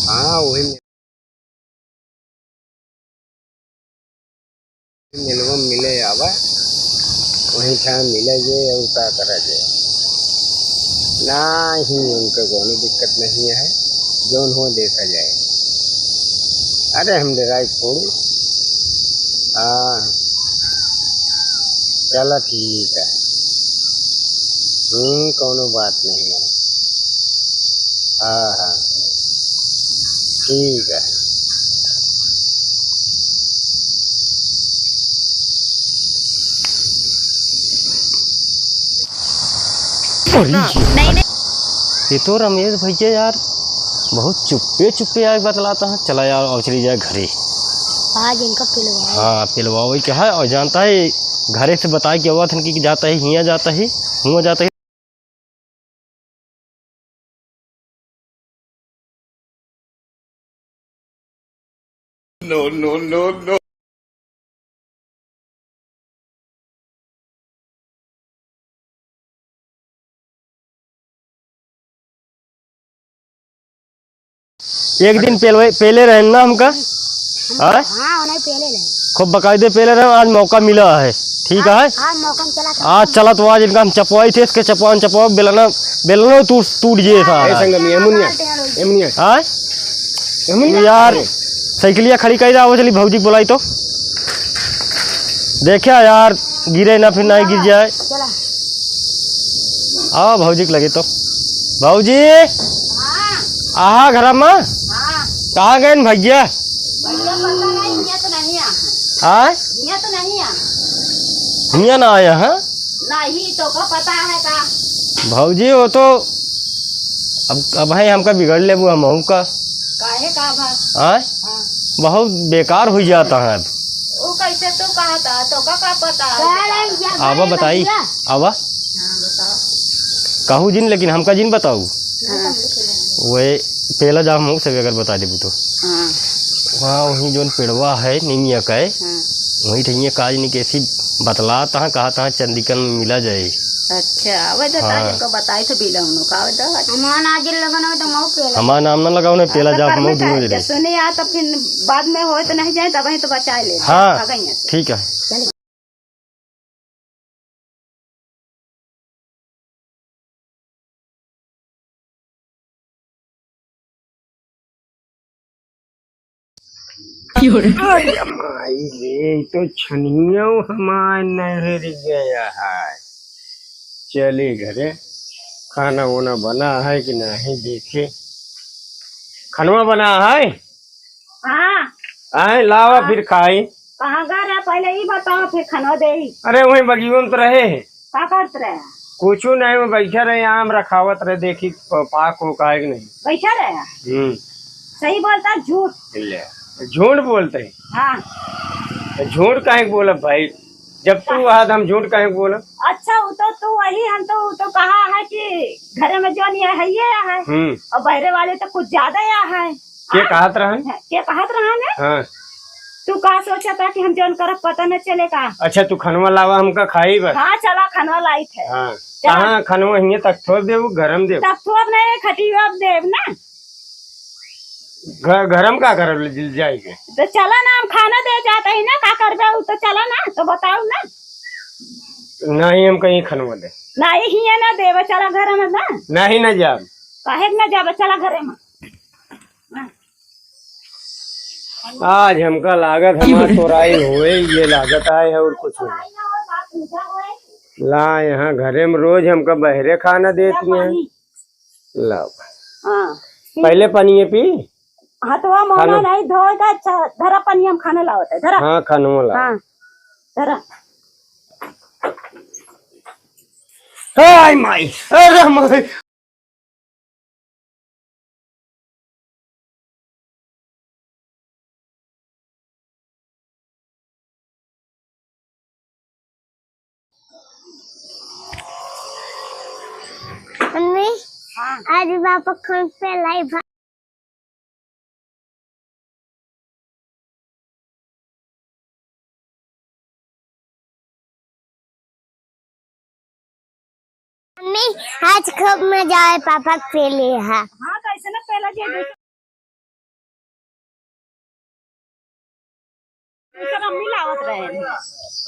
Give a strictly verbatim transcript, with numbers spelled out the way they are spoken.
हाँ, वही में। मिलवा मिले आवा, वहीं ठाम मिले जे और का करा जे। ना ही उनके कोनो दिक्कत नहीं है, जौन हो देखा जाए। अरे हम डेराई छोड़ू। हाँ, चला ठीक है। हम्म, कोनो बात नहीं है। हाँ, हाँ, ठीक है। अरे ये नहीं, नहीं। ये तो रमेश भैया यार, बहुत चुप्पे चुप्पे आके बतलाता है। चला यार, और चली जाए घरे। आज इनका पिलवाओ। हाँ, पिलवाओ, वही कहा है, और जानता है, घरे से बताए कि हुआ था कि जाता है, हियाँ जाता है, हुआ जाता है। No, no, no, no। एक दिन पहले, पहले रहन ना हमका, हाँ? हाँ, उन्हें पहले रहे। खूब बकायदे पहले रहे, आज मौका मिला है, ठीक है? आज मौका में चला था। आज चला तो आज इनका हम चपवाई थे, इसके चपवा, चपवा, बेलना, बेलना टूट, टूट गए था। ए संगम, ये मुनिया, ए मुनिया। हाँ? ए मुनिया। यार, साइकिलिया खड़ी कर रहा, वो चली भौजी को बुलाई तो। देखा यार, गिरे ना, फिर ना गिर जाए। चला। आवा भौजी के लगे तो। भौजी! हाँ। आहा, घर में? हाँ। कहाँ गए न भैया? भैया पता नहीं, हियाँ तो नहीं आ। हाँ? हियाँ तो नहीं आ। हियाँ ना आया, हाँ? नहीं, तो का पता है का? भौजी, वो तो अब, अब है हमका बिगड़ लेबू, हम का। काहे का भा? हाँ? हाँ। बहुत बेकार हो जाता है अब। वो कैसे तू कहा था, तो का, का पता है? आवा बताई, आवा। हाँ, बताओ। कहू जिन, लेकिन हमका जिन बताऊ। हाँ। वही पहला जाम हो से अगर बता देबू तो। हाँ। वहाँ वहीं जोन पेड़वा है, निमिया का है, हाँ। वहीं ठहिया काज नहीं कैसी बतला तहाँ, कहा तहाँ चंदिकन में मिला जाए। अच्छा, वही तो हाँ। ताज को बताई तो बिलौनो का, वही तो। हमारा नाम जिन लगाना हो तो मऊ पेला। हमारा नाम ना लगाओ ना, पेला हाँ, जाम कर मऊ लेता दोनों है। जने। जब सुने आ तो फिर बाद में हो तो नहीं जाए, तब वहीं तो बचा ले। हाँ, आ गई हैं। ठीक है। चलिए। अरे माई रे, ई तो छनियो हमार नहर गया है। चली घरे, खाना वाना बना है कि नहीं देखे। खनवा बना है? हाँ। आए, लावा हाँ। फिर खाई। कहाँ गए रहे, पहले ई बताओ, फिर खनवा देई। अरे, वहीं बगियो में तो रहे हैं। का करत रहे? कुछू नहीं, वो बैठे रहे, आम रखावत रहे, देखी प-, पाक हो काहे कि नहीं। बैठे रहे? हम्म। सही बोलता, झूठ? ले, झूठ बोलते हैं। हाँ। तो झूठ काहे के बोलब भाई? जब तू का- वहाँ, तो हम झूठ काहे के बोलब? अच्छा, वो तो तू वही, हम तो, वो तो कहा है कि घरे में जौन ये है, ये है। हम्म। और बहरे वाले तो कुछ ज्यादा यहाँ है। के हाँ? कहत रहन? के कहत रहन है? हाँ। तू का सोचत है कि हम जौन करब पता न चले का? अच्छा, तू खनवा लावा, हमका खाई बस। हाँ, चला खनवा लाइत है। हाँ। चला। कहाँ खनवा हियाँ तक थोप देबू, घर में देबू? तब थोप नहीं, खटिया अब देब ना। घ-, घर में का करब ले जाए के? तो चला ना, हम खाना दे जात ही ना, का करबे उ तो चला ना, तो बताओ ना। नहीं, हम कहीं खनवा दे। नहीं, हियाँ ना देबे, चला घर में ना। नहीं, ना जाब। काहे के ना जाबे, चला घरे में। आज हमका लागत हमार तोराई होए, ये लागत आए है और कुछ नहीं। ला, यहाँ घरे में रोज हमका बहरे खाना देती हैं। ला। हाँ। पहले पनिये पी। हथवा मुँह खाना। नहीं धोए का, अच्छा, धरा पनिया में खाना लावत है, धरा। हाँ, खानवा लावा। हाँ, धरा। हाय माई, अरे माई। मम्मी, हाँ। आज पापा कौन से लाई भा- मम्मी, आज खूब मजा आए, पापा के पेले हा। हाँ, कैसे ना पेला जे इनकर अम्मी लावत रहे हैं।